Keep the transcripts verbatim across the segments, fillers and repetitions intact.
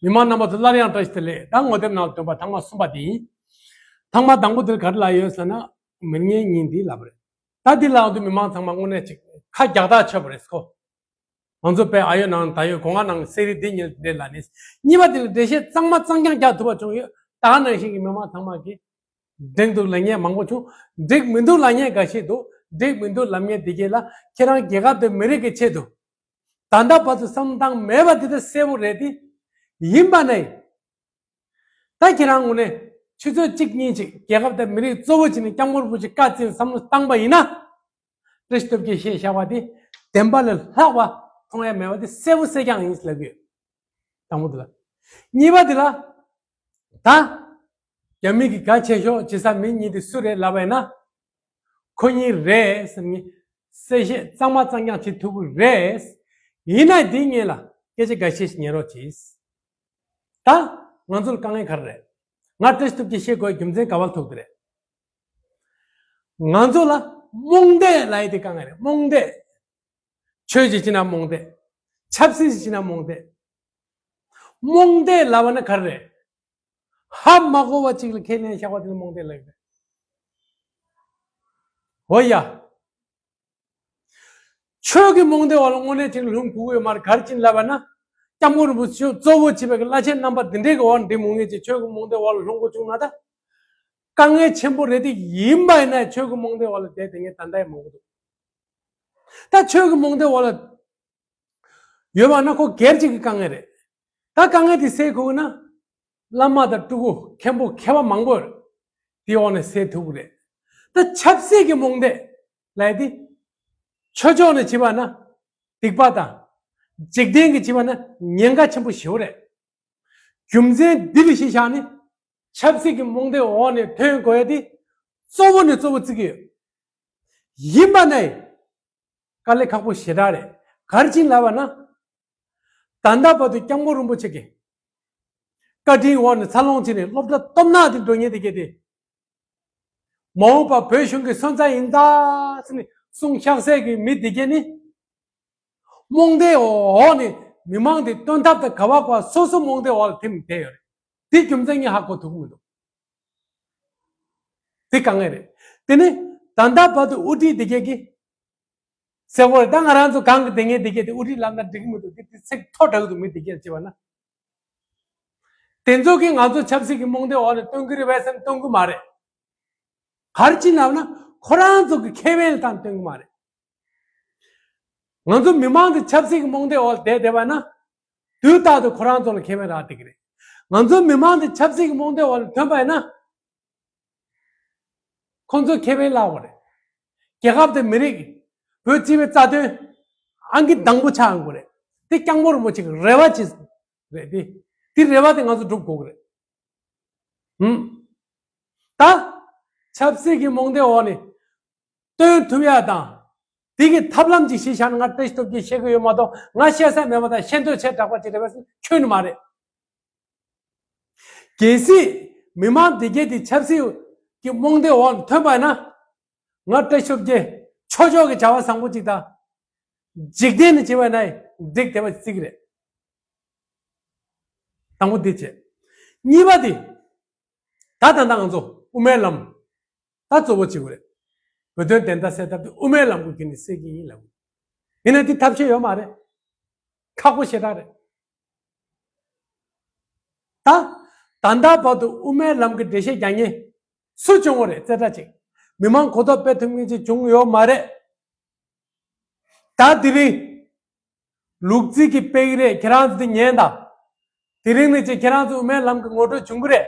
མི་མང་རྣམ་པ་ཚོ་སླར་ཡང་བཀྲ་ཤིས་བདེ་ལེགས། ད་ངོ་དེབ་ནང་ལ་འདོན་པ་ཐེངས་མ་གསུམ་པ་དེ་ཡིན། ཐེངས་མ་དང་པོ་དེར་ག་རེ་ལབ་ཡོད་ཟེར་ན། མི་ངན་གཉིས་འདི་ལབ་པ་རེད། ད་འདི་ལབ་དུས་མི་མང་ཚང་མ་དངོས་གནས་ཅིག་ཁ་རྒྱག་ཐག་ཆོད་པ་རེད་ཁོ། ང་ཚོ་དཔེ་ཨ་ཡོད་ནང་ད་ཡོད་གོ་ང་ནང་གསེར་རི་འདི་ཉིད་འདྲེ་ལ་ནི། གཉིས་པ་དེ་ལ་འགྲེལ་བཤད་གཙང་མ་གཙང་རྐྱང་རྒྱག་ཐུབ་པ་བྱུང་ཡོད། ད་ནང་བཞིན་གྱི་མི་མང་ཚང་མ་གིས་འགྲིག་འདུག་ལབ་མཁན་མང་པོ་བྱུང་། འགྲིག་མི་འདུག་ལབ་མཁན་འགའ་ཤས་འདུག་འགྲིག་མི་འདུག་ལབ་མཁན་དེ་གས་ལ་ཁྱེད་རང་རྒྱལ་ཁབ་དང་མི་རིགས་ཀྱི་ཆེད་དུ་ད་ལྟ་བར་དུ་བསམ་བློ་བཏང་མེད་པ་དེ་ད་གསལ་པོ་རེད་དེ། ཡིན་པ་ནས། ད་ཁྱེད་རང་ངོས་ནས་ཆུ་ཚོད་གཅིག་གཉིས་ཅིག་རྒྱལ་ཁབ་དང་མི་རིགས་གཙོ་བོ་བྱས་ནས་སྐྱབས་མགོན་རིན་པོ་ཆེ་བཀའ་བཙན་བསམ་བློ་བཏང་པ་ཡིན་ན། བཀྲ་ཤིས་སྟོབས་རྒྱལ་བཤད་བཞག་པ་དེ་བདེན་པ་ལས་ལྷག་པ་མཐོང་ཡ་མེད་པ་དེ་གསལ་པོ་གསལ་རྐྱང་ཡིན་ལབ་ཀྱི་ཡོད། དང་པོ་དེ་ལ། གཉིས་པ་དེ་ལ། ད། རྒྱ་མི་གི་ག་ཆེ་ཤོས་ཇི་ས་མི་གཉིས་དེ་སུ་རེད་ལབ་པ་ཡིན་ན། ཁོ་གཉིས་རེད་ཟེར་ནས་གསལ་བཤད་གཙང་མ་གཙང་རྐྱང་བྱེད་ཐུབ་ཀྱི་རེད། ཡིན་ན་འདི་སྔོན་ལ་སྐད་ཆ་འགའ་ཤས་ཤིག་ཉན་རོགས་གྱིས། ད་ང་ཚོ་ལ་དཀའ་ངལ་ག་རེ་རེད། ང་བཀྲ་ཤིས་སྟོབས་རྒྱལ་བཤད་དགོས་རྒྱུ་མཚན་ག་བར་ཐུག་དེ་རེད། ང་ཚོ་ལ་རྨོངས་དད་ལབ་ཡས་དེ་དཀའ་ངལ་རེད། རྨོངས་དད། ཆོས་ཀྱི་ཕྱི་ན་རྨོངས་དད། ཆབ་སྲིད་ཀྱི་ཕྱི་ན་རྨོངས་དད། རྨོངས་དད་ལབ་པ་ན་ག་རེ་རེད། ཧ་མ་གོ་བ་གཅིག་ལ་ཁས་ལེན་བཞག་པ་དེ་ལ་རྨོངས་དད་ལབ་ཀྱི་རེད། འོ་ཡ། ཆོས་ཀྱི་རྨོངས་དད་འོག་ལ་དངོས་གནས་ཅིག་ལ་ལྷུང་དགོས་ཀྱི་ཡོད་མ་རེད། ག་རེ་བྱས་ནས་ལབ་པ་ན། སྐྱབས་མགོན་རིན་པོ་ཆེ་གཙོ་བོ་བྱས་པའི་བླ་ཆེན་རྣམ་པ་འདི་འདྲའི་གི་འོག་འདི་མོ་ངེས་ཀྱི་ཆོས་ཀྱི་རྨོངས་དད་འོག་ལ་ལྷུང་དགོས་བྱུང་ན་ད། དཀའ་ངལ་ཆེན་པོ་རེད་དེ། ཡིན་པ་ཡིན་ན་ཆོས་ཀྱི་རྨོངས་དད་འོག་ལ་བསྡད་དེ་ངས་ད་ལྟ་ཡང་མང་པོ་འདུག་ད་ཆོས་ཀྱི་རྨོངས་དད་འོག་ལ་ཡོད་པ་ན་ཁོ་སྒེར་གཅིག་གི་དཀའ་ངལ་རེད། ད་དཀའ་ངལ་དེ་སེལ་དགོས་ན། བླ་མ་དང་སྤྲུལ་སྐུ་མཁན་པོ་མཁས་པ་མང་པོ་རེད། དེའི་འོག་ནས་སེལ་ཐུབ་ཀྱི་རེད། ད་ཆབ་སྲིད་ཀྱི་རྨོངས་དད་ལབ་ཡས་དེ། ཆོས་ཕྱོགས་ནས་བྱས་པ་ན་སྡིག་པ་དང་། འཇིག་རྟེན་གྱི་བྱས་པ་ན་ཉེན་ཁ་ཆེན་པོ་ཞེ་པོ་རེད། རྒྱུ་མཚན་འདི་ལ་གཞི་བཞག་ནས་ཆབ་སྲིད་ཀྱི་རྨོངས་དད་འོག་ནས་ཐོན་དགོས་ཡ་དེ་གཙོ་བོ་ནས་གཙོ་བོ་བརྩི་གི་ཡོད། ཡིན་པ་ནས་དཀའ་ལས་ཁག་པོ་ཞེ་དྲག་རེད། ག་རེ་བྱས་ནས་ལབ་པ་ན། ད་ལྟ་བར་དུ་སྐྱབས་མགོན་རིན་པོ་ཆེ་གི་བཀའ་དྲིན་འོག་ནས་འཚར་ལོངས་བྱས་ནས་སློབ་གྲྭ་སྟོབས་ན་དེ་འགྲོ་མཁན་དེ་གས་དེ། མ་འོངས་པ་བོད་གཞུང་གི་སོན་རྩ་ཡིན་ད་ཟེར་ནས་གསུང་ཤག་སའི་གི་མི་དེ་གས་ནི། རྨོངས་དད་འོག་ནས་མི་མང་དེ་བཏོན་ཐབས་དང་ག་བ་ག་བ་སོ་སོ་རྨོངས་དད་འོག་ལ་ཐིམ་བསྡད་ཡོད་རེད། དེ་རྒྱུ་མཚན་ངས་ཧ་གོ་ཐུབ་ཀྱི་མི་འདུག་དེ་དཀའ་ངལ་རེད། དེ་ནི་ད་ལྟ་བར་དུ་དབུ་ཁྲིད་དེ་གས་ཀྱིས་ཟེར་བ་རེད། ད་ང་རང་ཚོ་གང་གི་དེ་ངས་དེ་གས་དེ་དབུ་ཁྲིད་ལབ་ན་འགྲིག་གི་མི་འདུག་དེ་དེ་ཚིག་མཐོ་དྲགས་འདུག་མི་དེ་གས་བྱས་པ་ན། དེ་ཚོ་གིས་ང་ཚོ་ཆབ་སྲིད་ཀྱི་རྨོངས་དད་འོག་ནས་སྟོན་གྱི་རེད་པས་ཟེར་ན་སྟོན་གྱི་མ་རེད། ག་རེ་བྱས་ནས་ལབ་ན་ཁོ་རང་ཚོ་གི་ཁེ་ཕན་ལ་བཏང་སྟོན་གྱི་མ་རེད། ང་ཚོ་མི་མང་དེ་ཆབ་སྲིད་ཀྱི་རྨོངས་དད་འོག་ལ་བསྡད་བསྡད་པ་ན། དུས་རྟག་ཏུ་ཁོ་རང་ཚོ་ལ་ཁེ་ཕན་རག་བསྡད་ཀྱི་རེད། ང་ཚོ་མི་མང་དེ་ཆབ་སྲིད་ཀྱི་རྨོངས་དད་འོག་ལ་ཐོན་པ་ཡིན་ན། ཁོ་ཚོ་ཁེ་ཕན་བརླག་པ་རེད། རྒྱལ་ཁབ་དང་མི་རིགས། བོད་སྤྱི་པའི་རྩ་དོན་ཨང་ཀི་དང་པོ་ཆགས་ཡོང་གི་རེད། དེ་སྐྱབས་མགོན་རིན་པོ་ཆེ་གི་རེ་བ་ཅིག་རེད་དེ། དེ་རེ་བ་དེ་ང་ཚོ་སྒྲུབ་དགོས་ཀྱི་རེད། ཧུམ། ད། ཆབ་སྲིད་ཀྱི་རྨོངས་དད་འོག་ནས་སྟོན་ཐུབ་ཡ་དང་། དེ་གི་ཐབས་ལམ་ཅིག་གཞི་བཞག་ན་ང་བཀྲ་ཤིས་སྟོབས་རྒྱལ་བཤད་ཀྱི་ཡོད་མ་གཏོགས་ང་བཤད་ས་མེད་པ་དང་ཤེས་འདོད་བྱས་དྲགས་པ་ཅིག་རེད་པས་ཁྱོན་ནས་མ་རེད། གལ་སྲིད་མི་མང་དེ་གས་དེ་ཆབ་སྲིད་ཀྱི་རྨོངས་དད་འོག་ཐོན་པ་ཡིན་ན། ང་བཀྲ་ཤིས་སྟོབས་རྒྱལ་ཆོས་ཕྱོགས་ཀྱི་བྱ་བ་བཟང་པོ་ཅིག་དང་། འཇིག་རྟེན་ནས་བྱས་པ་ན་འགྲིག་བསྡད་པ་བརྩི་གི་རེད། དང་པོ་འདི་བྱས། གཉིས་པ་དེ། ད་ད་ལྟ་ང་ཚོ་དབུ་མའི་ལམ། ད་གཙོ་བོ་བྱེད་དགོས་རེད། བོད་དོན་བདེན་མཐའ་གསལ་ཐབས་དེ་དབུ་མའི་ལམ་གྱི་བརྒྱུད་ནས་གསལ་གྱི་ཡིན་ལབ་དགོས། ཡིན་ན་དེ་ཐབས་ཤེས་ཡོད་མ་རེད། ཁག་པོ་ཞེ་དྲག་རེད། ད། ད་ལྟ་བར་དུ་དབུ་མའི་ལམ་གྱི་འགྲེལ་བཤད་རྒྱག་མཁན་སུ་བྱུང་བ་རེད། རྩེ་གྲ་ཅིག་མི་མང་གོ་རྟོགས་སྤེལ་ཐུབ་མཁན་ཅིག་བྱུང་ཡོད་མ་རེད། ད་དེ་རིང་ལུག་རྫི་གིས་སྤེལ་གྱི་རེད། ཁྱེད་རང་ཚོ་དེ་ཉན་དང་། དེ་རིང་ནས་ཅིག་ཁྱེད་རང་ཚོ་དབུ་མའི་ལམ་གྱི་ངོ་སྤྲོད་བྱུང་གི་རེད།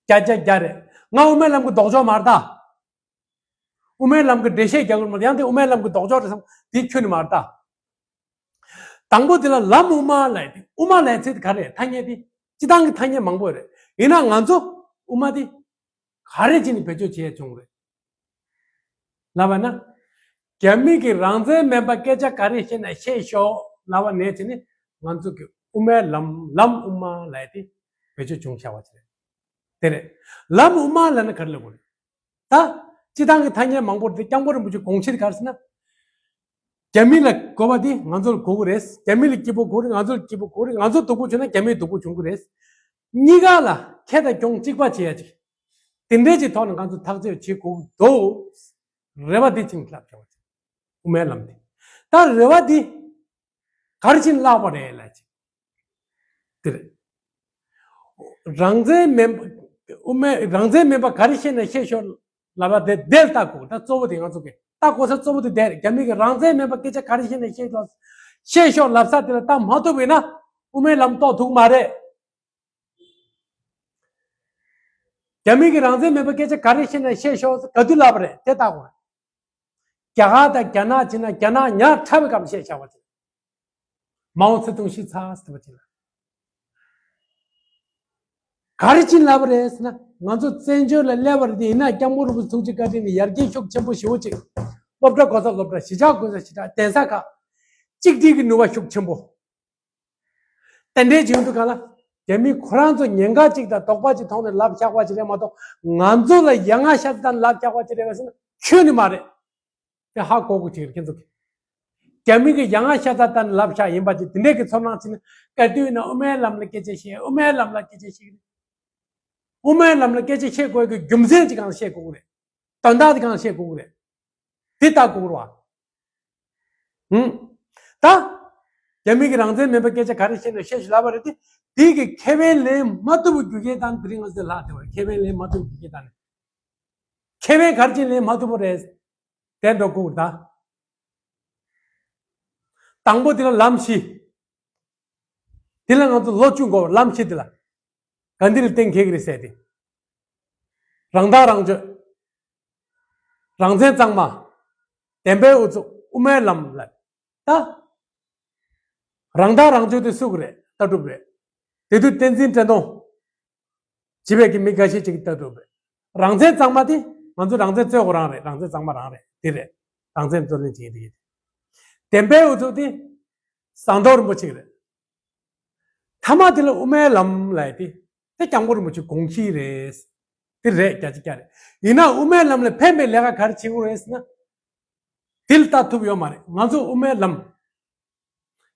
བརྒྱ་ཆ་བརྒྱ་རེད། ང་དབུ་མའི་ལམ་གྱི་ལྡོག་ཕྱོགས་མ་རེད་ད། དབུ་མའི་ལམ་གྱི་འགྲེལ་བཤད་རྒྱག་གི་མ་རེད། ཡང་དེ་དབུ་མའི་ལམ་གྱི་ལྡོག་ཕྱོགས་རེད་བསམ་དེ་ཁྱོན་ནས་མ་རེད་ད། དང་པོ་དེ་ལ་ལམ་དབུ་མ་ལབ་ཡས་དེ། དབུ་མ་ལབ་ཡས་ཚིག་དེ་ག་རེ་རེད། ཐ་སྙད་དེ། སྤྱིར་བཏང་གི་ཐ་སྙད་མང་པོ་རེད། ཡིན་ན་ང་ཚོ་དབུ་མ་དེ་ག་རེ་བྱས་ནས་བེད་སྤྱོད་བྱེད་ཡས་བྱུང་རེད་ལབ་པ་ན། རྒྱ་མི་གིས་རང་བཙན་མེད་པ་སྐད་ཆ་ག་རེ་བཤད་ན་བཤད་ཤོག་ལབ་པ་ནས་བྱས་ནས་ང་ཚོ་གི་དབུ་མའི་ལམ་ལམ་དབུ་མ་ལབ་ཡས་དེ་བེད་སྤྱོད་བྱུང་བཞག་པ་ཅིག་རེད། དེ་རེད། ལམ་དབུ་མ་ལབ་ན་ག་རེ་ལབ་དགོས་རེད། ད། སྤྱིར་བཏང་གི་ཐ་སྙད་མང་པོ་དེ་སྐྱབས་མགོན་རིན་པོ་ཆེའི་དགོངས་གཞི་དེ་ག་རེ་ཟེར་ན། རྒྱ་མི་ལ་ དགོས་པ་དེ་ང་ཚོར་དགོས་ཀྱི་རེད། རྒྱ་མི་ལ་སྐྱིད་པོ་དགོས་རེད། ང་ཚོར་སྐྱིད་པོ་དགོས་རེད། ང་ཚོ་སྡུག་པོ་བྱུང་ན་རྒྱ་མི་སྡུག་པོ་བྱུང་གི་རེད། གཉིས་ཀ་ལ་ཁེ་དང་གྱོང་གཅིག་པ་བྱེད་ཡ་ཅིག་དེ་འདྲའི་ཅིག་ཐོག་ནས་ང་ཚོ་ཐག་གཅོད་བྱེད་དགོས་ཀྱི་འདུག་རེ་བ་འདི་ཅིག་ལྷག་བྱ་བ་ཅིག་དབུ་མའི་ལམ་འདི། ད་རེ་བ་འདི་ག་རེ་བྱས་ནས་བརླག་པ་རེད་ལབ་ཅིག་དེ་རེད། རང་བཙན་མིན་པ་དབུ་མའི་རང་བཙན་མིན་པ་ག་རེ་བཤད་ན་བཤད་ཤོག་ལབ་པ་དེ་དེར་ལྟ་དགོས། ད་གཙོ་བོ་དེ་ང་ཚོ་གི་ལྟ་དགོས་ས་གཙོ་བོ་དེ་དེ་རེད། རྒྱ་མི་གི་རང་བཙན་མིན་པ་སྐད་ཆ་ག་རེ་བཤད་ན་བཤད་ཤོག་བཤད་ཤོག་ལབ་ས་དེ་ལ་ལྟ་མ་ཐུབ་པ་ཡིན་ན་དབུ་མའི་ལམ་རྟོགས་ཐུབ་མ་རེད། རྒྱ་མི་གི་རང་བཙན་མེད་པའི་སྐད་ཆ་ག་རེ་བཤད་ན་བཤད་ཤོག་ག་དུས་ལབ་པ་རེད། དེ་ལྟ་དགོས་རེད། རྒྱ་གར་དང་རྒྱ་ནག་བྱས་ན་རྒྱ་ནག་ཉག་ཕྲ་བའི་སྐབས་བཤད་བཞག་པ་དེ། མའོ་ཙེ་ཏུང་ཤི་ཚ་ཟེར་བ་དེ་ལ། ག་རེ་བྱས་ལབ་པ་རེད་ཟེར་ན། ང་ཚོ་བཙན་བྱོལ་ལ་སླེབས་པ་རེད་དེ་ཡིན་ན་སྐྱབས་མགོན་རིན་པོ་ཆེ་ཐུགས་རྗེ་བཀའ་དྲིན་ནས་ཡར་རྒྱས་ཤུགས་ཆེན་པོ་ཞེ་པོ་ཅིག་སློབ་གྲྭ་གོ་ས་སློབ་གྲྭ། གཞིས་ཆགས་གོ་ས་གཞིས་ཆགས། གདན་ས་ཁག་གཅིག་སྒྲིལ་གྱི་ནུས་པ་ཤུགས་ཆེན་པོ། དེ་འདྲའི་བྱུང་དུས་ག་ལ། རྒྱ་མི་ཁོ་རང་ཚོ་ཉེན་ཁ་གཅིག་དང་དོགས་པ་གཅིག་མཐོང་ནས་ལབ་བཞག་པ་ཅིག་རེད་མ་གཏོགས། ང་ཚོ་ལ་ཡ་ང་ཤ་ཚ་དང་ལབ་བཞག་པ་ཅིག་རེད་པ་ཟེར་ན་ཁྱོན་ནས་མ་རེད། དེ་ཧ་གོ་དགོས་ཅིག་རེད་ཁྱེད་ཚོ་གིས། རྒྱ་མི་གི་ཡ་ང་ཤ་ཚ་དང་ལབ་བཞག་ཡིན་པ་ཅིག་དེ་འདྲའི་གི་ཚོར་སྣང་བྱས་ན། ག་དུས་ན་དབུ་མའི་ལམ་ལ་སྐད་ཆ་བཤད། དབུ་མའི་ལམ་ལ་སྐད་ཆ་བཤད་གི་རེད། དབུ་མའི་ལམ་ལ་སྐད་ཆ་བཤད་དགོས་ཀྱི་རྒྱུ་མཚན་ཅིག་གང་བཤད་དགོས་ཀྱི་རེད། དོན་དག་དེ་གང་བཤད་དགོས་ཀྱི་རེད། དེ་ལྟ་དགོས་རེད་བ། ཧུམ། ད། རྒྱ་མི་གི་རང་བཙན་མེད་པའི་སྐད་ཆ་ག་རེ་བཤད་ན་བཤད་ཤིག་ལབ་པ་རེད་དེ། དེ་གི་ཁེ་ཕན་ལེན་མ་ཐུབ་པའི་རྒྱུ་རྐྱེན་དང་དེ་རིང་ང་ཚོ་ལྷག་བསྡད་པ་རེད། ཁེ་ཕན་ལེན་མ་ཐུབ་པའི་རྒྱུ་རྐྱེན་དང་ནི། ཁེ་ཕན་ག་རེ་བྱས་ལེན་མ་ཐུབ་པ་རེད། དེ་འགྲོ་དགོས་ད། དང་པོ་དེ་ལ་ལམ་བཞི། དེ་ལ་ང་ཚོ་ལོ་བཅུ་འགོར་བ་ལམ་བཞི་དེ་ལ། ག་འདི་ལ་གཏན་འཁེལ་གི་རེད་ཟེར་ཏེ། རང་ཐག་རང་གཅོད། རང་བཙན་གཙང་མ། བདེན་པའི་ཨུ་ཚུགས། དབུ་མའི་ལམ་ལ། ད། རང་ཐག་རང་གཅོད་དེ་སུ་གི་རེད། ལྟ་གྲུབ་རེད། དེ་དུས་བསྟན་འཛིན་བཀྲས་མཐོང་། བྱེད་པའི་གི་མི་འགའ་ཤས་ཅིག་གི་ལྟ་གྲུབ་རེད། རང་བཙན་གཙང་མ་དེ་ང་ཚོ་རང་བཙན་རྩོད་དགོས་རང་རེད། རང་བཙན་གཙང་མ་རང་རེད། དེ་རེད། རང་བཙན་རྩོད་ལེན་བྱེད་ཀྱི་དེ་གི་དེ། བདེན་པའི་ཨུ་ཚུགས་དེ། ཟམ་གདོང་རིན་པོ་ཆེ་གི་རེད། མཐའ་མ་དེ་ལ་དབུ་མའི་ལམ་ལབ་ཡ་དེ། དེ་སྐྱབས་མགོན་རིན་པོ་ཆེ་དགོངས་གཞི་རེད། དེ་རེད། བརྒྱ་ཆ་བརྒྱ་རེད། ཡིན་ན་དབུ་མའི་ལམ་ལ་ཕན་པའི་ལས་ཀ་ག་རེ་བྱེད་དགོས་རེད་ཟེར་ན། དེ་ལ་ལྟ་ཐུབ་ཡོད་མ་རེད། ང་ཚོ་དབུ་མའི་ལམ།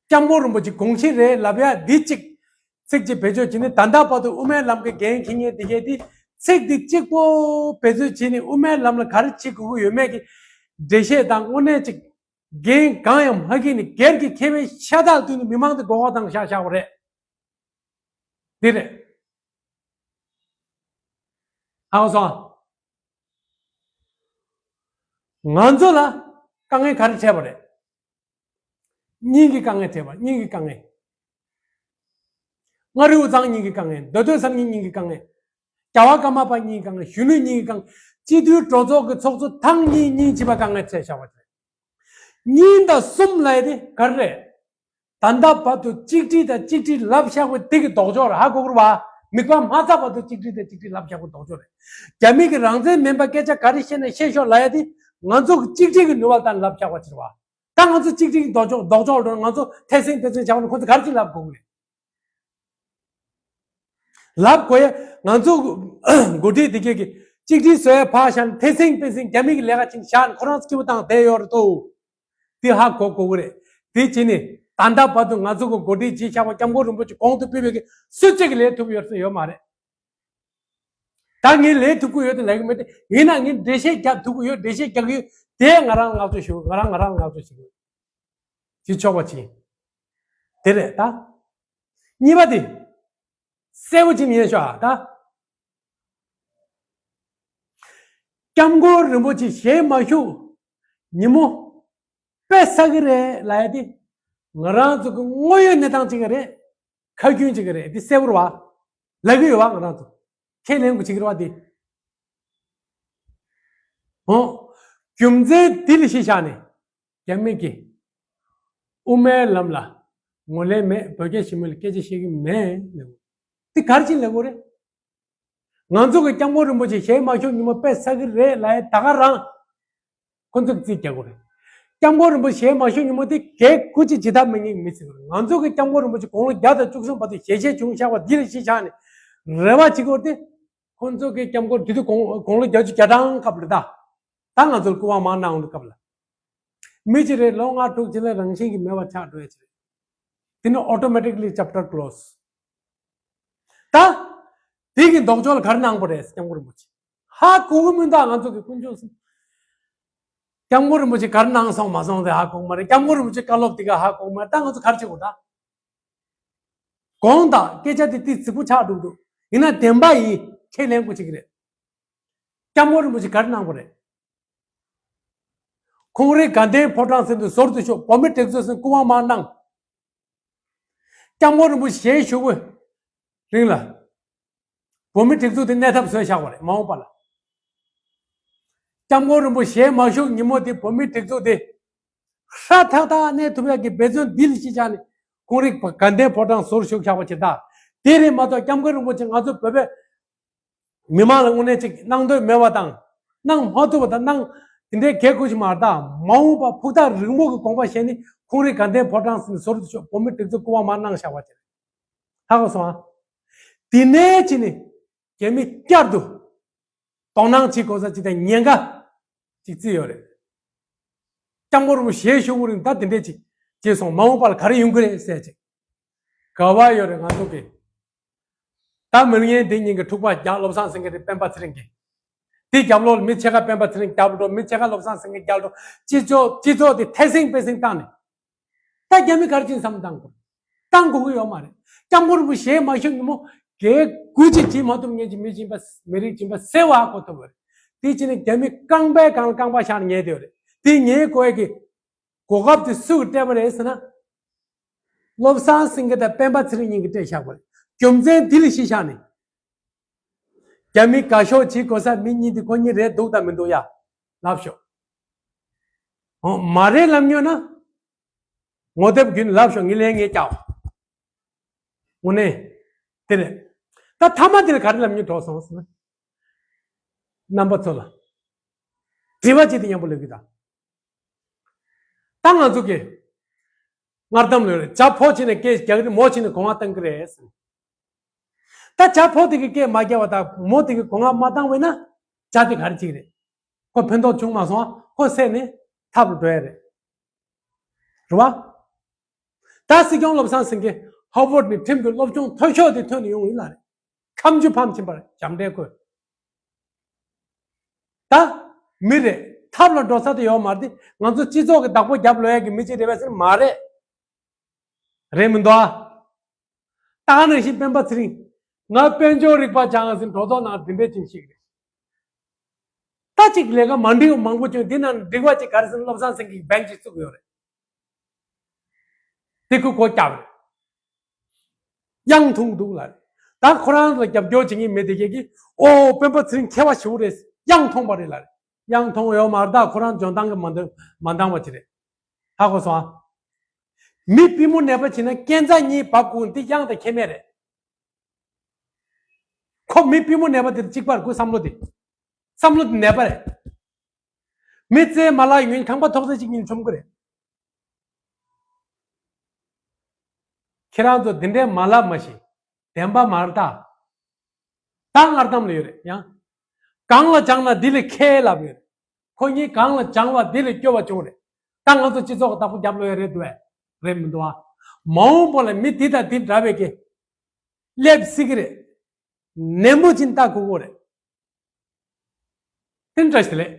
སྐྱབས་མགོན་རིན་པོ་ཆེ་དགོངས་གཞི་རེད་ལབ་ཡ་འདི་གཅིག་ཚིག་གཅིག་བེད་སྤྱོད་བྱས་ནས་ད་ལྟ་བར་དུ་དབུ་མའི་ལམ་གྱི་འགན་འཁྱེར་མཁན་དེ་གས་དེ་ཚིག་འདི་གཅིག་པོ་བེད་སྤྱོད་བྱས་ནས་དབུ་མའི་ལམ་ལ་ག་རེ་བྱེད་དགོས་ཀྱི་ཡོད་མེད་ཀྱི་འགྲེལ་བཤད་དང་དངོས་གནས་གཅིག་འགན་གང་ཡང་མ་འཁྱེར་ནས་སྒེར་གྱི་ཁེ་ཕན་ཤ་སྟག་བསྟུན་ནས་མི་མང་དེ་མགོ་སྐོར་བཏང་བཞག་བཞག་པ་རེད། འདི་རེད། ཧ་གོ་སོང་ཨ། ང་ཚོ་ལ་དཀའ་ངལ་ག་རེ་འཕྲད་པ་རེད། གཉིས་ཀྱི་དཀའ་ངལ་འཕྲད་པ། གཉིས་ཀྱི་དཀའ་ངལ། མངའ་རིས་དབུས་གཙང་གཉིས་ཀྱི་དཀའ་ངལ། མདོ་སྟོད་ས་གཉིས་གཉིས་ཀྱི་དཀའ་ངལ། རྒྱལ་བ་ཀརྨ་པ་གཉིས་ཀྱི་དཀའ་ངལ། གཞོན་ནུ་གཉིས་ཀྱི་དཀའ་ངལ། སྤྱི་འཐུས་གྲོས་ཚོགས་ཀྱི་ཚོགས་གཙོ་ཐེངས་གཉིས་གཉིས་བྱས་པ་དཀའ་ངལ་འཕྲད་བཞག་པ་རེད། གཉིས་དང་གསུམ་ལབ་ཡ་དེ་ག་རེ་རེད། ད་ལྟ་བར་དུ་གཅིག་སྒྲིལ་དང་གཅིག་སྒྲིལ་ལབ་བཞག་པའི་དེ་གི་ལྡོག་ཕྱོགས་རེད། ཧ་གོ་གི་རེད་བ། མིག་དཔེ་མ་ཚགས་བར་དུ་གཅིག་སྒྲིལ་དང་གཅིག་སྒྲིལ་ལབ་བཞག་པའི་ལྡོག་ཕྱོགས་རེད། རྒྱ་མི་གི་རང་བཙན་མིན་པ་སྐད་ཆ་ག་རེ་བཤད་ན་བཤད་ཤོག་ལབ་ཡ་དེ་ང་ཚོ་གི་གཅིག་སྒྲིལ་གི་ནུས་པ་ལ་ལབ་བཞག་པ་ཅིག་རེད་བ། ད་ང་ཚོ་གཅིག་སྒྲིལ་གྱི་ལྡོག་ཕྱོགས་ལྡོག་ཕྱོགས་ལ་ང་ཚོ་ཐེ་སེང་ཐེ་སེང་བྱ་བ་ནི་ཁོ་ཚོ་ག་རེ་ཅིག་ལབ་དགོས་ཀྱི་རེད། ལབ་དགོས་ཡ་ང་ཚོ་འགོ་ཁྲིད་དེ་གས་ཀྱི་གཅིག་སྒྲིལ་བཟོ་ཡ་ཕར་བཞག་ནས་ཐེ་སེང་ཐེ་སེང་རྒྱ་མི་གི་ལས་ཀ་ཅིག་བཞག་ནས་ཁོ་རང་ཚོ་སྐྱིད་པོ་བཏང་བསྡད་ཡོད་རེད་དོ། དེ་ཧ་གོ་དགོས་ཀྱི་རེད། དེ་བྱས་ནས་ད་ལྟ་བར་དུ་ང་ཚོ་གི་འགོ་ཁྲིད་བྱས་བཞག་པ་སྐྱབས་མགོན་རིན་པོ་ཆེ་གོང་དུ་ཕེབས་པའི་གི་སུ་གཅིག་གིས་ལས་ཐུབ་ཀྱི་ཡོད་ཟེར་ཡོད་མ་རེད། ད་ངས་ལས་ཐུབ་ཀྱི་ཡོད་དེ་ལབ་ཀྱི་མེད་དེ། ཡིན་ན་ངས་འགྲེལ་བཤད་རྒྱག་ཐུབ་ཀྱི་ཡོད། འགྲེལ་བཤད་རྒྱག་གི་ཡོད། དེ་ང་རང་བསྔགས་བརྗོད་ཞུ། ང་རང་ང་རང་བསྔགས་བརྗོད་ཞུ། ཅི་ཆོག་པ་ཅི། དེ་རེད་ད། གཉིས་པ་དེ། གསལ་པོ་ཅིག་ཉན་ཤོག་ཨ་ད། སྐྱབས་མགོན་རིན་པོ་ཆེ་ཞལ་མ་བཞུགས་ཉིན་མོ་དཔེ་ཟ་གི་རེད་ལབ་ཡ་དེ། ང་རང་ཚོ་གི་དངོས་ཡོད་གནས་སྟངས་ཅིག་རེད། ཁ་རྒྱུན་ཅིག་རེད། དེ་གསལ་པོ་རེད་བ། ལབ་ཀྱི་ཡོད་བ་ང་རང་ཚོ། ཁས་ལེན་དགོས་ཅིག་རེད་བ་དེ། འོ། རྒྱུ་མཚན་དེ་ལ་གཞི་བཞག་ནས། རྒྱ་མི་གིས་དབུ་མའི་ལམ་ལ་ངོས་ལེན་མེད། བོད་རྒྱ་ཞི་མོལ་ལ་སྐད་ཆ་བཤད་ཀྱི་མེད་ལབ། དེ་ག་རེ་བྱས་ལབ་དགོས་རེད། ང་ཚོ་གི་སྐྱབས་མགོན་རིན་པོ་ཆེ་ཞལ་མ་བཞུགས་ཉིན་མོ་དཔེ་ཟ་གི་རེད་ལབ་ཡ་ད་ག་རང་ཁོ་ཚོ་གིས་རྩིས་རྒྱག་དགོས་རེད། སྐྱབས་མགོན་རིན་པོ་ཆེ་ཞལ་མ་བཞུགས་ཉིན་མོ་དེ་གས་ཀུ་ཅི་ཇི་ལྟར་མི་ཉན་མི་ཟེར་གི་རེད། ང་ཚོ་གི་སྐྱབས་མགོན་རིན་པོ་ཆེ་དགུང་ལོ་བརྒྱ་དང་བཅུ་གསུམ་བར་དུ་ཞལ་བཞེས་བྱུང་བཞག་པ་འདི་ལ་གཞི་བཞག་ནས་རེ་བ་བྱེད་དགོས་རེད་དེ། ཁོ་ཚོ་གི་སྐྱབས་མགོན་དེ་དུས་དགུང་དགུང་ལོ་བརྒྱད་ཅུ་གྱ་གྲངས་སྐབས་རེད་ད། ད་ང་ཚོར་སྐུ་དབང་མར་གནང་ཡོང་དུས་སྐབས་ལ། མི་གཅིག་རེ་ལོ་ལྔ་དྲུག་ཅིག་ལ་རང་བཞིན་གྱིས་མེད་པ་ཆགས་འགྲོ་ཡ་ཅིག་རེད། དེ་ནི་automatically chapter close། ད་དེ་གི་ལྡོག་ཕྱོགས་ལ་ག་རེ་གནང་པ་རེད། སྐྱབས་མགོན་རིན་པོ་ཆེ། ཧ་གོ་གི་མིན་ད་ང་ཚོ་གི་དཀོན་མཆོག་གསུམ། སྐྱབས་མགོན་རིན་པོ་ཆེ་ག་རེ་གནང་སོང་མ་སོང་དེ་ཧ་གོ་གི་མ་རེད། སྐྱབས་མགོན་རིན་པོ་ཆེ་བཀའ་སློབ་དེ་ག་ཧ་གོ་གི་མ་རེད། ད་ང་ཚོ་ག་རེ་བྱེད་དགོས་ད། དགོངས་དག་སྐད་ཆ་དེ་ཏི་རྫིག་པོ་ཆགས་འགྲོ་གི་འདུག་ཡིན་ན་བདེན་པ་ཡིན། ཁས་ལེན་དགོས་ཅིག་རེད། སྐྱབས་མགོན་རིན་པོ་ཆེ་ག་རེ་གནང་པ་རེད། ཁོང་རའི་དགའ་ལྡན་ཕོ་བྲང་ཟེར་དུས་ཟུར་དུ་ཤོག་བོད་མི་སྒྲིག་འཛུགས་ཟེར་སྐུ་དབང་མར་གནང་། སྐྱབས་མགོན་རིན་པོ་ཆེ་ཞལ་བཞུགས་པའི་རིང་ལ། བོད་མི་སྒྲིག་འཛུགས་དེ་གནས་ཐབས་བཟོས་བཞག་པ་རེད་མ་འོངས་པ་ལ། སྐྱབས་མགོན་རིན་པོ་ཆེ་མ་བཞུགས་ཉིན་མོ་དེ་བོད་མི་སྒྲིག་འཛུགས་དེ། ཧྲ་ཐག་ཐག་གནས་ཐུབ་ཡག་གི་འབད་བརྩོན་འདི་ལ་གཞི་བཞག་ནས་ཁོང་རའི་དགའ་ལྡན་ཕོ་བྲང་ཟུར་བཞུགས་བཞག་པ་ཇི་ལྟར། དེ་རེད་མ་གཏོགས་སྐྱབས་མགོན་རིན་པོ་ཆེ་ང་ཚོ་བོད་པའི་མི་མང་ལ་དངོས་གནས་ཅིག་གནང་འདོད་མེད་པ་དང་། གནང་མ་ཐུབ་པ་དང་། གནང་དེ་འདྲའི་གལ་དགོས་ཤིག་མ་རེད་ད། མ་འོངས་པ་ཕུགས་ཐག་རིང་པོ་གི་དགོངས་པ་བཞེས་ནས་ཁོང་རའི་དགའ་ལྡན་ཕོ་བྲང་ཟུར་དུ་ཤོག་བོད་མི་སྒྲིག་འཛུགས་སྐུ་དབང་མར་གནང་བཞག་པ་ཅིག་རེད། ཧ་གོ་སོང་ཨ། དེ་ནས་ཕྱིན་ནས་རྒྱ་མི་བསྐྱར་དུ་དོ་སྣང་བྱེད་དགོས་ས་ཅིག་དང་ཉེན་ཁ་ཅིག་བརྩིས་ཡོད་རེད། སྐྱབས་མགོན་རིན་པོ་ཆེ་ཞལ་བཞུགས་རིང་ད་དེ་འདྲས་ཅིག་བྱས་སོང་མ་འོངས་པ་ལ་ག་རེ་ཡོང་གི་རེད་ཟེར་ཅིག་ག་བ་ཡོད་རེད་ང་ཚོ་གི། ད་མི་ལོ་ངན་འདི་གཉིས་ཀྱི་འཁྲུག་པ་རྒྱག་བློ་བཟང་སེང་གེ་རེད་སྤེན་པ་ཚེ་རིང་གིས། དེ་རྒྱབ་ལོགས་ལ་མི་ཕྱེད་ཀ་སྤེན་པ་ཚེ་རིང་རྒྱབ་འགྲོ། མི་ཕྱེད་ཀ་བློ་བཟང་སེང་གེ་རྒྱབ་འགྲོ། སྤྱི་ཚོགས་སྤྱི་ཚོགས་དེ་ཐེ་སེང་པེ་སེང་བཏང་ནས། ད་རྒྱ་མི་ག་རེ་བྱེད་བསམ་བཏང་དགོས། བཏང་དགོས་ཀྱི་ཡོད་མ་རེད། སྐྱབས་མགོན་རིན་པོ་ཆེ་མ་བཞུགས་ཉིན་མོ་དགེ་དགུ་ཅིག་བྱེད་མ་ཐུབ་མཁན་གྱི་མི་ཡིན་པ། མི་རིགས་ཡིན་པ་གསལ་བོ་ཧ་གོ་ཐུབ་པ་རེད། དེ་བྱས་ནས་རྒྱ་མི་རྐང་པའི་སྒང་ལ་རྐང་པ་བཞག་ནས་ཉལ་བསྡད་ཡོད་རེད། དེ་ཉལ་དགོས་ཡས་ཀྱི་གོ་སྐབས་དེ་སུ་གིས་སྤྲད་པ་རེད་ཟེར་ན། བློ་བཟང་སེང་གེ་དང་སྤེན་པ་ཚེ་རིང་གཉིས་ཀྱིས་སྤྲད་བཞག་པ་རེད། རྒྱུ་མཚན་འདི་ལ་གཞི་བཞག་ནས། རྒྱ་མི་དགའ་ཕྱོགས་བྱེད་དགོས་ས་མི་གཉིས་དེ་ཁོ་གཉིས་རེད་འདུག་དང་མི་འདུག་ཡ། ལབ་ཤོག་ཨོ་མ་རེད་ལབ་མྱོང་ན། ངོ་དེབ་བརྒྱུད་ནས་ལབ་ཤོག་ངས་ལན་ངས་རྒྱག་དངོས་གནས། དེ་རེད། ད་མཐའ་མ་དེ་ལ་ག་རེ་ལབ་མྱོང་གྲོགས་སོང་ཟེར་ན། རྣམ་པ་ཚོ་ལ། དྲི་བ་གཅིག་དེ་མཉམ་པོ་ལབ་གི་ད། ད་ང་ཚོ་གི་སྔར་གཏམ་ལོས་རེད། བྱ་ཕོ་བྱས་ནས་སྐད་རྒྱག་གི་རེད། མོ་བྱས་ནས་གོ་ང་བཏང་གི་རེད་ཟེར། ད་བྱ་ཕོ་དེ་གི་སྐད་མ་རྒྱག་པ་དང་མོ་དེ་གི་གོ་ང་མ་བཏང་བས་ན། བྱ་དེ་ག་རེ་བྱེད་ཀྱི་རེད། ཁོ་ཕན་ཐོགས་བྱུང་མ་སོང་ཨ། ཁོ་བསད་ནས་ཐབས་ལ་འགྲོ་ཡ་རེད། རེད་བ། ད་སྲིད་སྐྱོང་བློ་བཟང་སེང་གེ་ཧ་ཝར་ཌི་ནས་ཁྲིམས་ཀྱི་སློབ་སྦྱོང་མཐོ་ཤོས་དེ་ཐོན་ནས་ཡོང་ཡིན་ལ་རེད། ཁ་མཆུ་ཕམ་ཕྱིན་པར་བྱམས་བརྩེ་ཁོས། ད་མི་རེད། ཐབས་ལ་འགྲོ་ས་དེ་ཡོད་མ་རེད། ང་ཚོ་སྤྱི་ཚོགས་ཀྱི་བདག་པོ་རྒྱབ་ལོས་ཡ་གི་མི་གཅིག་རེད་པས་ཟེར་མ་རེད། རེད་མི་འདུག་ཨ། ད་ག་ནང་བཞིན་སྤེན་པ་ཚེ་རིང་། ང་དཔལ་འབྱོར་རིག་པ་སྦྱངས་ཟིན་གྲོས་ཚོགས་ནང་འདི་འདྲས་ཅིག་ཞིག་རེད། ད་ཅིག་ལས་ཀ་མ་འགྲིག་མང་པོ་བྱུང་། འདི་ནང་འགྲིག་པ་ཅིག་ག་རེ་ཟེར་ན་བློ་བཟང་སེང་གེས་བེང་ཅིག་བཙུགས་ཡོད་རེད། དེ་ཁོས་སྒོ་བརྒྱབ་རེད། གཡང་འཐུང་འདུག་ལ་རེད། ད་ཁོ་རང་ལ་རྒྱབ་སྐྱོར་བྱེད་མཁན་མི་དེ་གས་ཀྱིས་ཨོ་སྤེན་པ་ཚེ་རིང་མཁས་པ་ཞེ་པོ་རེད། གཡང་འཐུང་བ་རེད་ལ་རེད། གཡང་འཐུང་ཡོད་མ་རེད། ད་ཁོ་རང་འཇོན་ཐང་གིས་མ་འདང་མ་འདང་བ་ཅིག་རེད། ཧ་གོ་སོང་ཨ། མི་པུས་མོ་ནད་པ་བྱེད་ན་རྐྱེན་རྩ་གཉིས་བབས་དགོས་འདི་གཡང་དང་ཁྱད་མེད་རེད། ཁོ་མི་པུས་མོ་ནད་པ་དེ་གཅིག་པར་ཁོའི་བསམ་བློ་དེ། བསམ་བློ་དེ་ནད་པ་རེད། མི་རྩེད་མ་ལག་ཡོད་ཁང་པ་ཐོག་ཚད་གཅིག་གཉིས་མཆོང་གི་རེད། ཁྱེད་རང་ཚོ་འདི་འདྲའི་མ་ལབ་མ་ཤེས། བདེན་པ་མ་རེད་ད། ད་སྔར་གཏམ་ལ་ཡོད་རེད་ཡང་། གང་ལ་སྦྱངས་ན་འདི་ལས་མཁས་ལབ་ཡོད་རེད། ཁོ་གཉིས་གང་ལ་སྦྱངས་པ་འདི་ལས་སྐྱོ་བ་བྱུང་རེད། ད་ང་ཚོ་སྤྱི་ཚོགས་ཀྱི་བདག་པོ་རྒྱབ་ལོས་ཡ་རེད་འདུག་བས། རེད་མི་འདུག་ཨ། མ་འོངས་པ་ལ་མི་འདི་དང་འདི་འདྲ་བའི་གི་སླེབས་སྲིད་གི་རེད། ནན་པོ་ཅིག་ལྟ་དགོས་ཀྱི་རེད། དེ་འདྲ་ཞིག་ལས།